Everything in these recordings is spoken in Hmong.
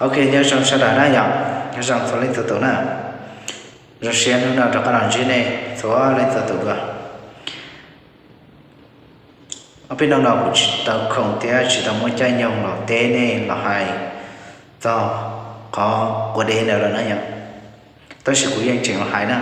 Ok, nyob zoo sawv daws na yom, nyob zoo txhua leej txhua tus na. Zoo siab hnub no rov qab los ntsib nej txhua leej txhua tus dua. Ob peb hnub no kuv tsis tau khoom thiab tsis tau muaj caij nyoog los teb nej los hais txog qhov quav dev ntawd lawm na yom. Tab sis kuv yeej tseem los hais na,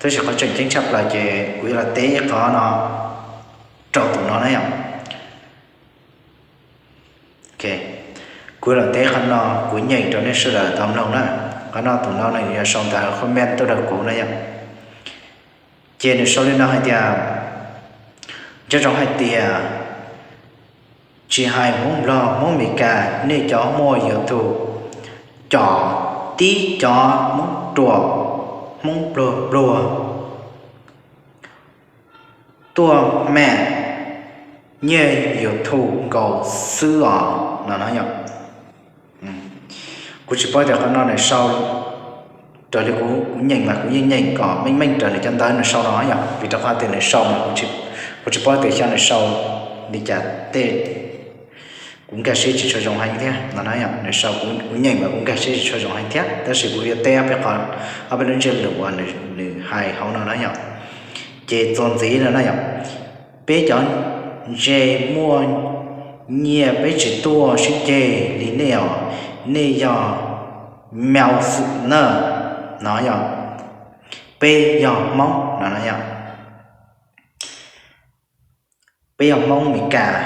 tab sis qhov tseem ceeb tshaj plaws ces kuv yuav los teb ib qho no rau tus no na yom. Kuv los teb qhov no kuv nyeem rau nej sawv daws tau mloog na. Qhov no tus no nws yuav sau ntawv comment tuaj rau kuv na yom. Ces nws sau li no hais tias, nco ntsoov hais tias tsis hais Hmoob Nplog Hmoob Meskas, nej cov muaj YouTube, cov tib cov Hmoob ruam Hmoob pluag pluag tuaj mam nyiaj YouTube nkaus xwb os no na yom. Kuv tsis paub tias qhov no nws sau raws li kuv nyeem mas kuv yeej nyeem kom meej meej raws nws cov ntawv nws sau no yom, vim rau qhov tias nws sau mas kuv tsis paub tias xyov nws sau li cas tej. Kuv nkag siab tsis tshua zoo heev thiab no na yom, nws sau kuv nyeem mas kuv nkag siab tsis tshua zoo heev thiab, tab sis kuv yuav teb ob peb qho, ob peb lub ntsiab lus uas nws hais hauv no na yom. Ces txuas ntxiv no na yom, peb cov ntse muaj nyiaj peb tsis tuaj sib ceg li nej os, nej yog Mauxner no yom, peb yog Hmoob no na yom, peb yog Hmoob Meskas.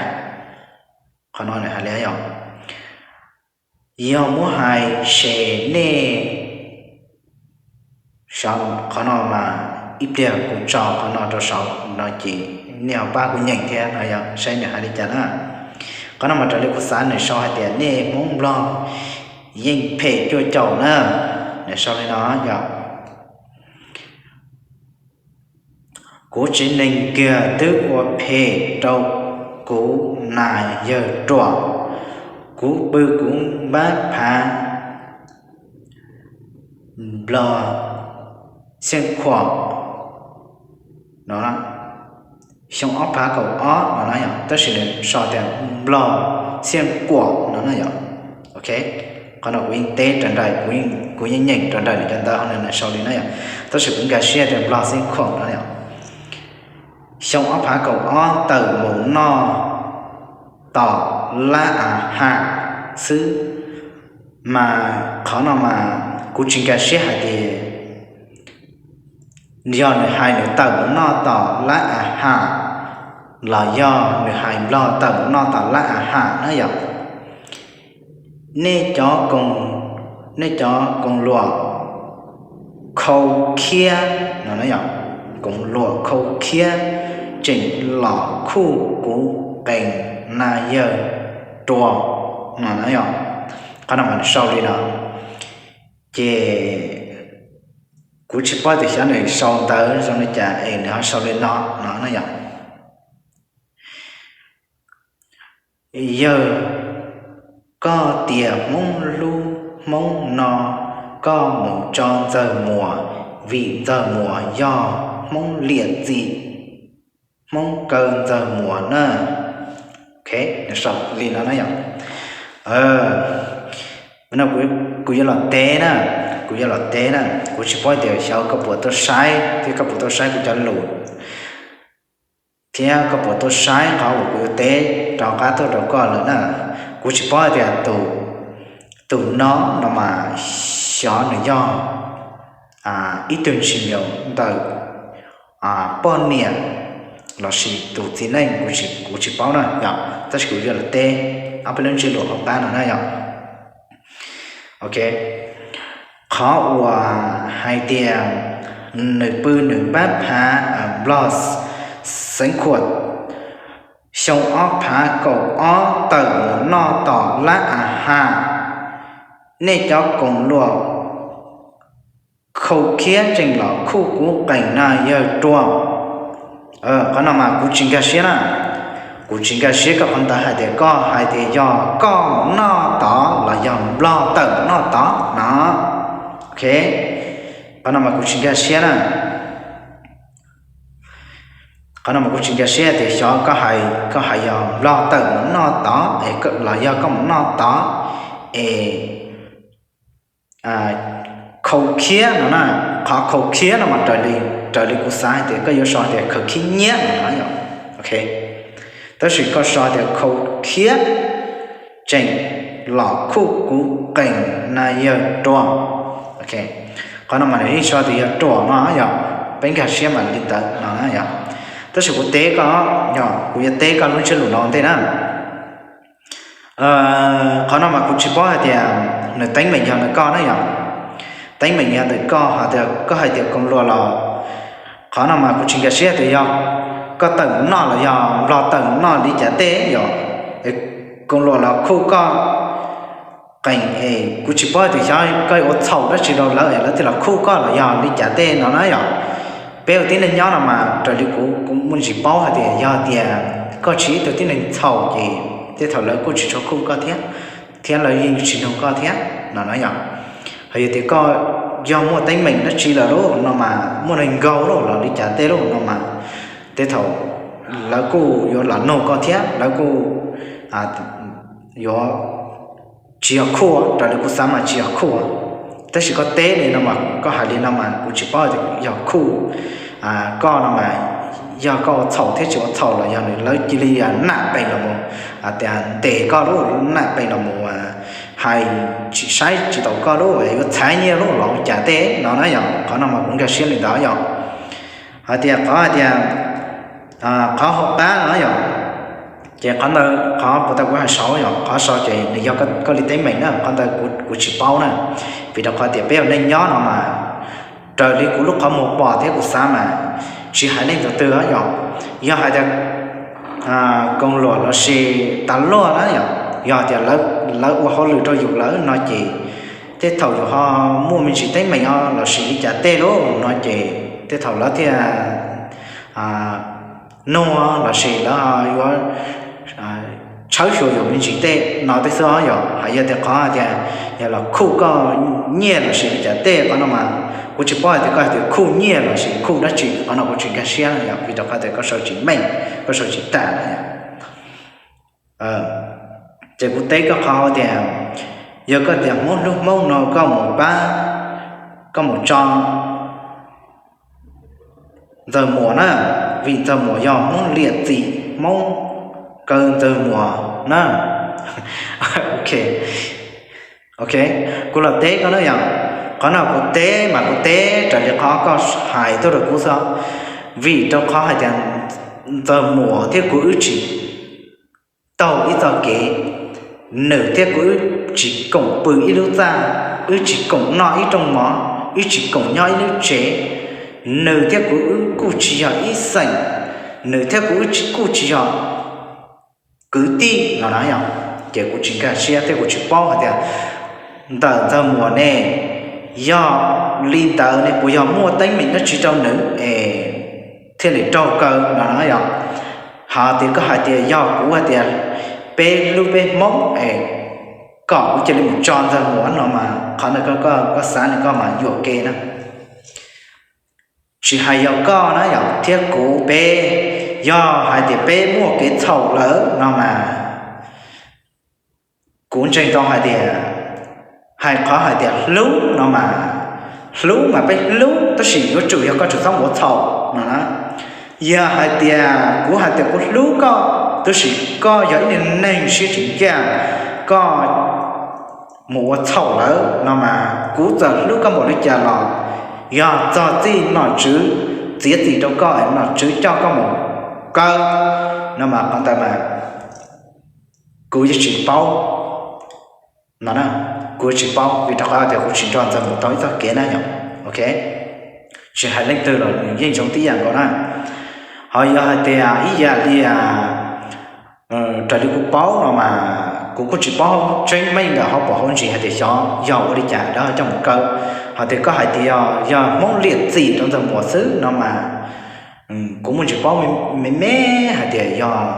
Qhov no nws hais li yom, yog muab hais ces nej, qhov no mas ib pliag kuv tso qhov no rau saud no ces nej ho pab kuv nyeem thiab no yom, saib nws hais li cas na. Qhov no mas raws li kuv xav nws sau hais tias nej Hmoob Nplog yeej phem cuaj caum na, nws sau li no yom. Kuv tsev neeg kiag twb ua phem rau kuv nas yawg ruam, kuv pw kuv npab phav Nplog Xiaj Khuam no, xyoo ob phav kaum ob no na yom, tab sis nws sau tias Nplog Xiaj Kuam no na yom. Ok, qhov no kuv yeej teb raws nraim, kuv yeej nyeem raws nraim nws cov ntawv hauv no nws sau li na yom, tab sis kuv nkag siab tias Nplog Xiaj Khuam no yom. Xyoo ob phav kaum ob tawm mus noj tom Lab A Ham xwb, mas qhov no mas kuv tsis nkag siab hais tias yog nws hais nws tawm mus noj tom Lab A Ham los yog nws hais Nplog tawm mus noj tom Lab A Ham na yom. Nej cov, nej cov koom luam khau khiab no na yom, koom luam khau khiab tseem los khuj kuv qees nas yawg ruam no na yom. Qhov no mas nws sau li no, ces kuv tsis paub tias xyov nws sau ntawv zoo li cas es nws ho sau li no no na yom. Yawg, koj tias Hmoob hlub Hmoob no, koj mus tso Ntxawg Muas, vim Ntxawg Muas yog Hmoob liam txim, Hmoob kaw Ntxawg Muas na. Ok, nws sau li no na yom. No kuv yuav los teb na, kuv yuav los teb na, kuv tsis paub tias xyov koj puas tuaj saib thiab koj puas tuaj saib kuv cov lus, thiab koj puas tuaj saib qhov uas kuv yuav teb rov qab tuaj rau koj lawm na. Kuv tsis paub tias tus no no mas xyov nws yog ib tug ntsis nyaum ntawm poj niam lossis tus txiv neej, kuv tsis paub na yom, tab sis kuv yuav los teb ob peb lub ntsiab lus hauv qab no na yom. Ok, qhov uas hais tias nws pw nws npab phav Nplog Xeev Khuam, xyoo ob phav kaum ob tawm mus noj tom Lab A Ham, nej cov koom luam khau khiab tseem los khuj kuv qees nas yawg ruam. Qhov no mas kuv tsis nkag siab na, kuv tsis nkag siab koj qhov ntawd hais tias koj hais tias yog koj mus noj tod los yog Nplog tawm mus noj tod no. Ok, qhov no mas kuv tsis nkag siab na. Qhov no mas kuv tsis nkag siab tias xyov koj hais, koj hais yog Nplog tawm mus noj tod es los yog koj mus noj tod es khaus khiab no na. Qhov khaus khiab no mas raws li kuv xav hais tias koj yuav sau tias khaws khib nyiab no na yom. Tab sis koj sau tias khaus khiab tseem los khuj kuv qees na yawg ruam. Qhov no mas nws yeej sau tias yog ruam no yom, peb nkag siab mas li ntawd no na yom. Tab sis kuv teb koj, yog kuv yuav teb koj lub ntsiab lus no ntej na. Qhov no mas kuv tsis paub hais tias nws teeb meem yog ntawm koj na yom. Teeb meem yog ntawm koj, hais tias koj hais tias koos luam los, qhov no mas kuv tsis nkag siab tias yog koj tawm mus noj los yog nplog tawm mus noj li cas tej yom, es koos luam los khuj koj qees es kuv tsis paub hais tias xyov koj ua txhaum dab tsi rau lawv es lawv thiaj los khuj koj los yog li cas tej no na yom. Peb ua tib neeg nyob no mas raws li kuv, kuv muaj ntsis paub hais tias yog tias koj tsis ib tug tib neeg txhaum ces tej thaum lawv kuj tsis tshua khuj koj thiab, thiab lawv yeej tsis nug koj thiab no na yom. Hos yog tias koj yog muaj teeb meem dab tsi lawm lauj no mas, muaj neeg nkaug lauj los li cas tej lauj no mas, tej thaum lawv kuj yuav los nug koj thiab lawv kuj yuav tsis yog khuj, raws li kuv xav mas tsis yog khuj. Tab sis koj teb li no mas, koj hais li no mas kuv tsis paub yog khuj koj no mas, yog koj ua txhaum thiab tsis ua txhaum los yog nws lawv cia li nam pees los mus, tias ntes koj lauj, nam pees los mus hais tsis saib tsis taus koj lauj, yuav txhais nyiaj lauj los ua cas tej no na yom. Qhov no mas kuv nkag siab li ntawd yom. Hais tias qhov hais tias qhov hauv qab no yom, ces qhov ntawd qhov puas tau kuv hais saud yom, qhov saud ces nws yog koj li teeb meem na, qhov ntawd kuv tsis paub na. Vim rau qhov tias peb ua neej nyob no mas, raws li kuv lub qhov muag pom thiab kuv xav mas tsis hais leej twg twg yom. Yog hais tias koos luam lossis tas luaj na yom, yog tias lawv ua hauj lwm rau yus lawm no ces tej thaum yus ho muaj me ntsis teeb meem lossis li cas tej lauj no ces tej thaum lawv thiaj nug lossis lawv yuav tshawb xyuas yus me ntsis tej no tej xwb yom. Hais yog tias qhov hais tias yog los khuj koj nyiaj lossis li cas tej qhov no mas kuv tsis paub hais tias koj hais tias khuj nyiaj lossis khuj dab tsi, qhov no kuv tsis nkag siab no yom, vim rau qhov tias koj sau tsis meej, koj sau tsis tag no yom. Ces kuv teb koj qhov tias, yog koj tias Hmoob hlub Hmoob no koj mus pab, koj mus tso Ntxawg Muas na, vim Ntxawg Muas yog Hmoob liam txim Hmoob kaw Ntxawg Muas na. Ok, kuv los teb koj na yom. Qhov no kuv teb mas kuv teb raws li qhov koj hais tuaj rau kuv xwb. Vim rau qhov hais tias Ntxawg Muas thiab kuv wb tsis taug ib txoj kev, nws thiab kuv wb tsis koom pw ib lub txaj, wb tsis koom noj ib rooj mov, wb tsis koom nyob ib lub tsev, nws thiab kuv wb kuj tsis yog ib xeem, nws thiab kuv wb kuj tsis yog kwv tij no na yom. Ces kuv tsis nkag siab thiab kuv tsis paub hais tias ntawm Ntxawg Muas ne, yog li ntawd ne puas yog muaj teeb meem dab tsi rau nws es thiaj li raug kaw no na yom. Hos tias koj hais tias yog kuv hais tias peb hlub peb Hmoob es kom kuv cia li mus tso Ntxawg Muas no mas qhov ntawd koj xav li koj mas yuam kev na. Tsis hais yog koj na yom thiab kuv peb, yog hais tias peb muaj kev txhaum lawm no mas kuv ntseeg tau hais tias, hais qhov hais tias hlub no mas, hlub mas peb hlub tab sis yuav tsum yog koj tsis txhob ua txhaum no na. Yog hais tias kuv hais tias kuv hlub koj tab sis koj yog ib niag neeg siab tsis ncaj, koj mus ua txhaum lawm no mas kuv txawm hlub koj npaum li cas los yog txog txij nom tswv txiav txim rau koj es nom tswv coj koj mus kaw no mas qhov ntawd mas kuv yeej tsis paub no na. Kuv tsis paub vim rau qhov tias kuv tsis nrog Ntxawg Muas taug ib txoj kev na yom. Ok, tsis hais leej twg los nws yeej zoo tib yam nkaus na. Ho yog hais tias ib yam li raws li kuv paub no mas kuv kuj tsis paub tseeb meej ntawm hauv paus hauv ntsis hais tias xyov yog ua li cas lawv ho coj mus kaw. Hos tias koj hais tias yog Hmoob liam txim rau Ntxawg Muas xwb no mas kuv muaj ntsis paub me me hais tias yog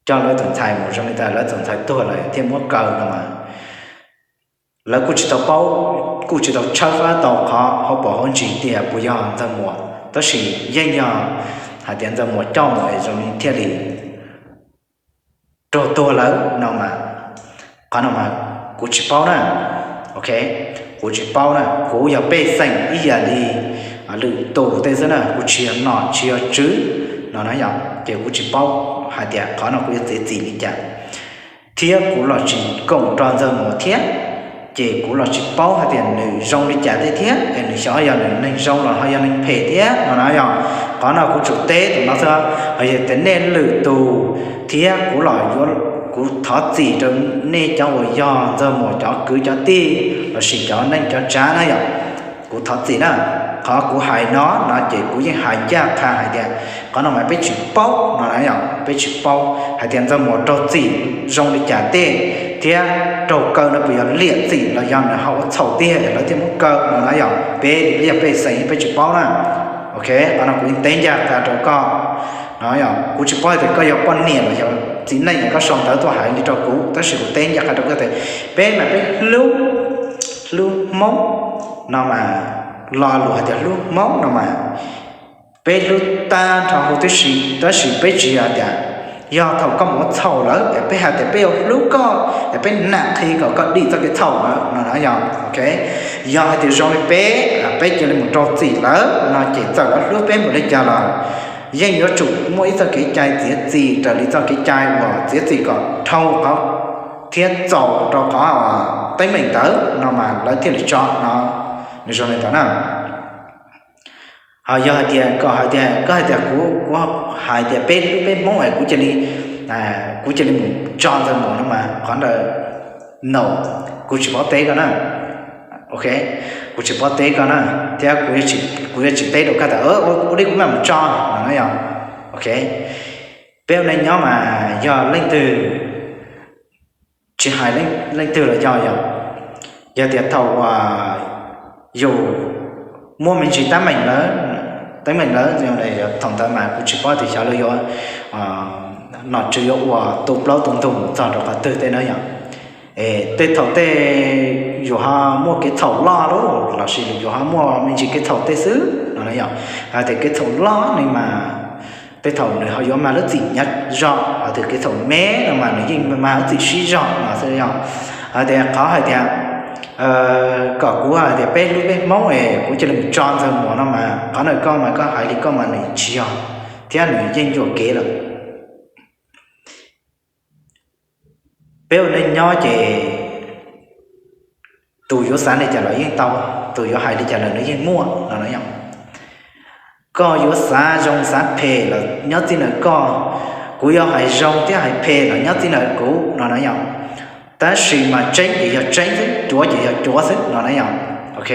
coj lawv tus ntxhais mus zoo li ntawd, lawv tus ntxhais tuag lawm thiaj muab kaw no mas lawv kuj tsis tau paub, kuj tsis tau tshawb fab tau qhov hauv paus hauv ntsis tias puas yog Ntxawg Muas, tab sis yeej yog hais tias Ntxawg Muas coj mus es zoo li thiaj li raug tuag lawm no mas, qhov no mas Kuv tsis paub na. Ok, kuv tsis paub na, kuv yog pej xeem ib yam li lwm tus tej xwb na, kuv tsis yog nom tsis yog tswv no na yom, ces kuv tsis paub hais tias qhov no kuv yuav txiav txim li cas, thiab kuv los tsis koom nrog Ntxawg Muas thiab, ces kuv los tsis paub hais tias nws zoo li cas tej thiab es nws xyov yog nws neeg zoo los ho yog neeg phem thiab no na yom. Qhov no kuv tsuas teb tus no xwb, ho yog tias nej lwm tus thiab kuv los yuav, kuv thov txim rau nej cov uas yog Ntxawg Muas cov kwv cov tij lossis cov neej cov tsav na yom. Kuv thov txim na, qhov kuv hais no no ces kuv yeej hais ncaj qha hais tias qhov no mas peb tsis paub no na yom, peb tsis paub hais tias Ntxawg Muas raug txim zoo li cas tej thiab raug kaw no puas yog liam txim los yog nws ho ua txhaum tiag lawv thiaj muab kaw no na yom. Peb li peb yog pej xeem peb tsis paub na. Ok, qhov no kuv yeej teb ncaj qha rau koj no yom, kuv tsis paub hais tias koj yog poj niam los yog txiv neej es koj sau ntawv tuaj hais li rau kuv, tab sis kuv teb ncaj qha rau koj tias peb mas peb hlub, hlub Hmoob no mas, lo lus hais tias hlub Hmoob no mas peb hlub tag nrho huv tib si, tab sis peb tsis hais tias yog thaum koj mus ua txhaum lawm es peb hais tias peb yuav hlub koj es peb nam qhi kom koj dim txoj kev txhaum lawm no na yom. Ok, yog hais tias zoo li peb, peb cia li mus rau txim lawm no ces txawm lawv hlub peb npaum li cas los yeej yuav tsum muaj ib txoj kev cai txiav txim raws li txoj kev cai uas txiav txim kom dhau qhov thiab txaus rau qhov teeb meem ntawd no mas lawv thiaj li tso no, nws zoo li ntawd na. Ho yog hais tias kom hais tias koj hais tias kuv, kuv hais tias peb hlub peb Hmoob es kuv cia li, kuv cia li mus tso Ntxawg Muas no mas qhov ntawd no, kuv tsis paub teb koj na. Ok, kuv tsis paub teb koj na, thiab kuv yuav tsis teb rau koj tias ua li kuv mam mus tso no na yom. Ok, peb ua neej nyob mas yog leej twg, tsis hais leej twg los yog yom, yog tias thaum uas yus muaj me ntsis teeb meem lawm, teeb meem lawm, thaum ntawd mas kuv tsis paub tias xyov lawv yuav nom tswv yuav ua tu plaub tu ntug mus txog rau qhov twg tej na yom. Es tej thaum tej yus ho muaj kev txhaum loj lawm lossis yus ho muaj me ntsis kev txhaum tej xwb no na yom. Hais tias kev txhaum loj ne mas tej thaum nws ho yuav mag lub txim hnyav zog, hais tias kev txhaum me no mas nws yeej mag lub txim sib zog no xwb yom. Hais tias qhov hais tias kom kuv hais tias peb hlub peb Hmoob es kuv cia li mus tso Ntxawg Muas no mas qhov ntawd koj mas koj hais li koj mas nws tsis yog, thiab nws yeej yuam kev lawm. Peb ua neej nyob ces tus yuav xav li cas los yeej tau, tus yuav hais li cas los nws yeej muaj no na yom. Koj yuav xav zoo xav phem los nyob txij ntawm koj, kuv yuav hais zoo thiab hais phem los nyob txij ntawm kuv no na yom. Tab sis mas tseeb ces yog tseeb xwb, cuav ces yog cuav xwb no na yom. Ok,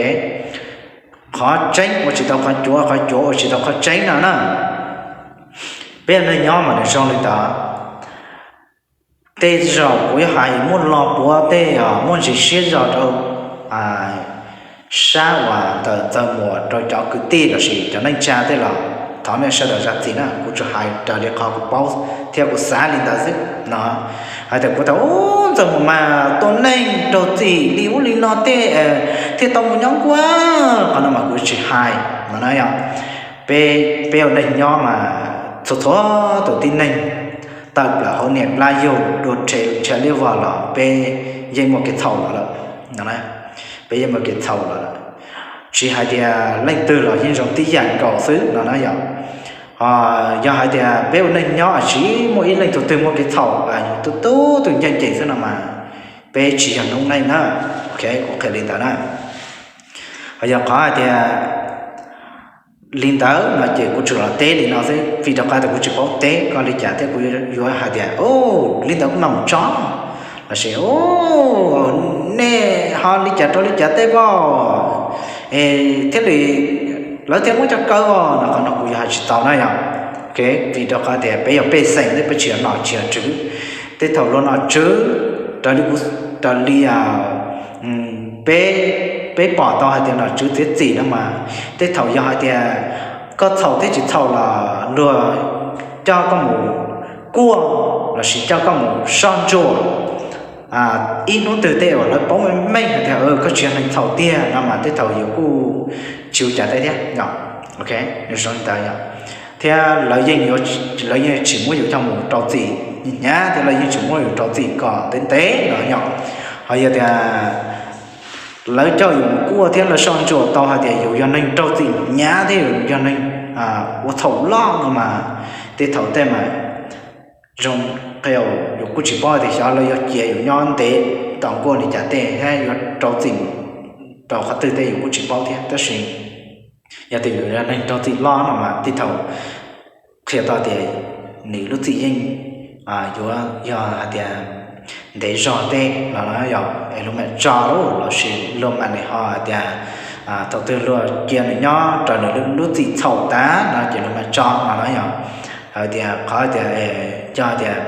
qhov tseeb ua tsis tau qhov cuav, qhov cuav ua tsis tau qhov tseeb no na. Peb ua neej nyob mas nws zoo li ntawd. Tej zaum kuv yuav hais muaj lo puav tej, muaj ntsis siab zog rau sab uas ntawm Ntxawg Muas rau cov kwv tij lossis cov neej tsa tej los thov nej sawv daws zam txim na, kuv tsuas hais raws li qhov kuv paub thiab kuv xav li ntawd xwb no. Hais tias kuv tias ub, Ntxawg Muas mas tua neeg raug txim li ub li no tej thiaj tau mus nyob nkuaj, qhov no mas kuv tsis hais no na yom. Peb, peb ua neej nyob mas txhua txhua tus tib neeg tawm plaws hauv niam plab yug dua rhe ntsha liab vog los peb yeej muaj kev txhaum los lawm no, peb yeej muaj kev txhaum los lawm. Tsis hais tias leej twg los yeej zoo tib yam nkaus xwb no na yom. Yog hais tias peb ua neej nyob tsis muaj ib leej tug twg muaj kev txhaum, yus tub tub tug ncaj ncees xwb no mas peb tsis yog noob neej na. Ok, kuv qhia li ntawd na. Ho yog qhov hais tias li ntawd no ces kuv tsuas los teb li no xwb, vim rau qhov tias kuv tsis paub teb koj li cas thiab kuv yuav hais tias li ntawd kuv mam mus tso lossis nej ho li cas rau li cas tej poj thiaj li lawv thiaj muab coj kaw os no, qhov no kuv yuav hais tsis tau na yom. Ok, vim rau qhov tias peb yog pej xeem xwb, peb tsis yog nom tsis yog tswv. Tej thaum luag nom tswv raws li kuv, raws li peb, peb pom tau hais tias nom tswv txiav txim no mas tej thaum yog hais tias koj txhaum thiab tsis txhaum los luag coj koj mus kuaj lossis coj koj mus soj ntsuam ib hnub twg tej uas lawv paub meej meej hais tias koj tsis yog neeg txhaum tiag no mas tej thaum yus kuj tsis ua cas teb thiab yom. Ok, nws zoo li ntawd yom. Thiab lawv yeej, lawv yeej tsis muab yus coj mus rau txim hnyav thiab lawv yeej tsis muab yus rau txim kom ntev ntev no yom. Ho yog tias lawv coj yus mus kuaj thiab lawv soj ntsuam tau hais tias yus yog neeg raug txim hnyav thiab yus yog neeg ua txhaum loj no mas, tej thaum tej mas zoo, qhov yus kuj tsis paub tias xyov lawv yuav cia yus nyob ntev tau nkuaj li cas tej thiab yuav rau txim rau qhov twg tej yus kuj tsis paub thiab. Tab sis yog tias yus yog neeg raug txim loj no mas tej thaum qhia tau tias nws lub txim yeej yuav yog hais tias ntev zog tej no na yog es luag mam tso lawm, lossis luag mam li ho hais tias thaum twg luag cia nws nyob raws nws lub txim txhaum tas no ces luag mam tso no na yog. Hais tias qhov tias, yog tias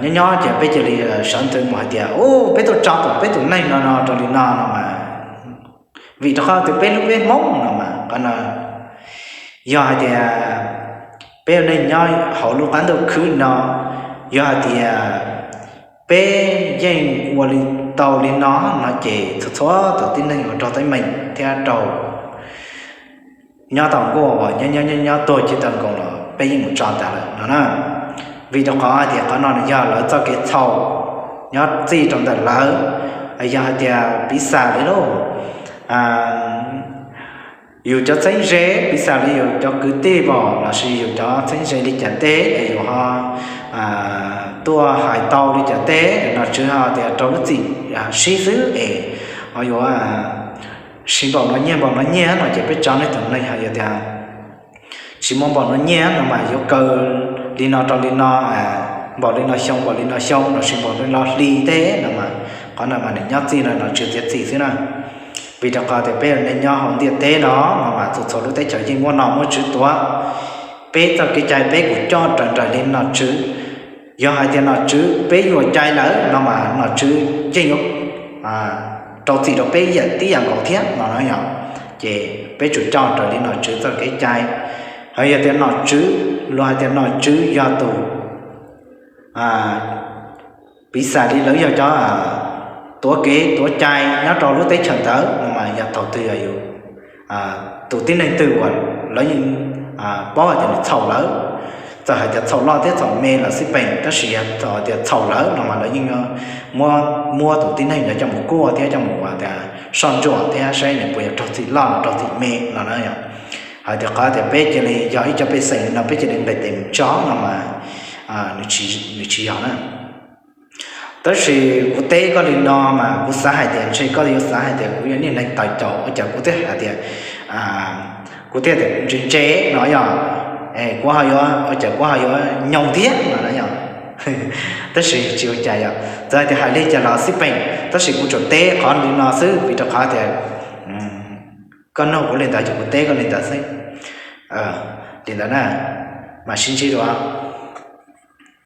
nyob nyob ces peb cia li sawv ntxov mus hais tias, u, peb tuaj tso tau peb tus neeg no no raws li no no mas, vim rau qhov tias peb hlub peb Hmoob no mas qhov no yog hais tias peb ua neej nyob hauv lub qab ntuj khwb no, yog hais tias peb yeej ua li tau li no no ces txhua txhua tus tib neeg uas raug teeb meem thiab raug nyob tau nkuaj uas nyob nyob nyob nyob tuag ci tau nkoos los peb yeej mus tso tas lawm no na. Vim rau qhov hais tias qhov no nws yog lawv txoj kev txhaum nyob txij rau ntawm lawv, yog hais tias piv xam li lauj, yus cov txheeb ze, piv xam li yus cov kwv tij pom lossis yus cov txheeb ze li cas teb es yus ho tuaj hais tau li cas teb, nom tswv ho tias rau lub txim sib xwb es ho yuav sib npaum no nyiaj npaum no nyiaj no ces peb tso nej tus neeg ho yog tias tsis muaj npaum no nyiaj no mas yuav kaw li no rau li no, npaum li no xyoo npaum li no xyoo lossis npaum li no hli teb no mas, qhov no mas nws nyob txij no nom tswv txiav txim xwb na. Vim rau qhov tias peb ua neej nyob hauv ntiaj teb no no mas txhua txhua lub teb chaws yeej muaj nom muaj tswv tuav. Peb txoj kev cai peb kuj coj raws nraim li nom tswv. Yog hais tias nom tswv peb yuam cai lawm no mas nom tswv yeej yuav rau txim rau peb tib yam nkaus thiab no na yog. Ces peb tsum coj raws li nom tswv txoj kev cai. Ho yog tias nom tswv, luag hais tias nom tswv yog tus piv xam li lawv yog cov tuav kev tuav cai nyob rau lub teb chaws ntawd no mas yog thaum twg yog yus tus tib neeg twg uas lawv yeej paub hais tias nws txhaum lawm, txawm hais tias txhaum loj thiab txhaum me los xij peem, tab sis yog tias txhaum lawm no mas lawv yeej muab, muab tus tib neeg ntawd coj mus kuaj thiab coj mus ua tias soj ntsuam thiab saib nws puas yuav raug txim loj los raug txim me no na yog. Hais tias qhov tias peb cia li yog ib co pej xeem no peb cia li nqis tes mus tso no mas nws tsis yog na. Tab sis kuv teb koj li no mas kuv xav hais tias ntshe koj yuav xav hais tias kuv yog niag neeg tawv caum ua cas kuv thiaj hais tias, kuv thiaj tias ntse ntse no yog, kuv ho yuav ua cas kuv ho yuav nyoog thiab no na yog. Tab sis tsis ua cas yog txawm hais tias hais li cas los xij peem, tab sis kuv tsuas teb qhov li no xwb vim rau qhov tias koj nug kuv li ntawd ces kuv teb koj li ntawd xwb. Li ntawd na, mas sib ntsib dua.